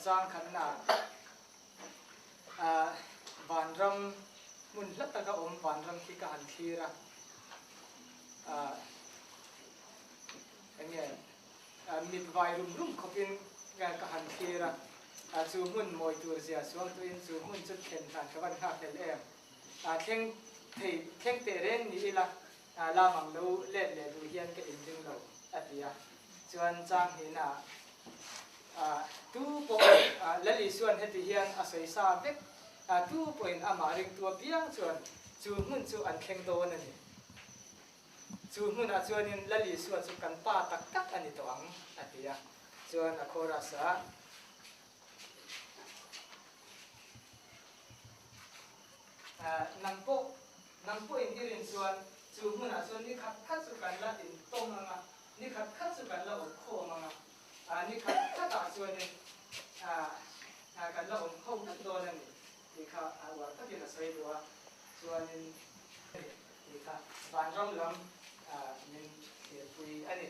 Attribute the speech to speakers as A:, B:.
A: Chang khatna ah vanram hmun hla taka awm vanram khi ka han thlir a, ah enge mit vai rum rum khawpin ka han thlir a, chu hmun mawi tur zia suang tuin chu hmun chu thlen hlan ka van nghak hlel em. Thleng thei thleng teh reng ni ila lam ang lo let leh duh hian ka inring lo a ti a. Chuan chang hnihna ah tu pawh Lali chuan heti hian a sawi sa vek tu pawhin amah ringtu apiang chuan chu hmun chu an thleng dawn a ni. Chu hmunah chuanin Lal Isua chu kan pa tak tak a ni tawh ang a ti a. Chuan a chorus ah. Nang pawh, nang pawhin i rin chuan chu hmunah chuan ni khat khat chu kan la intawm ang a, ni khat khat chu kan la awm khawm ang a, ni khat khatah chuanin kan la awm ho vek dawn a ni tih kha uar takin a sawi duh a, chuanin tih kha vanram lam min thirpui a ni.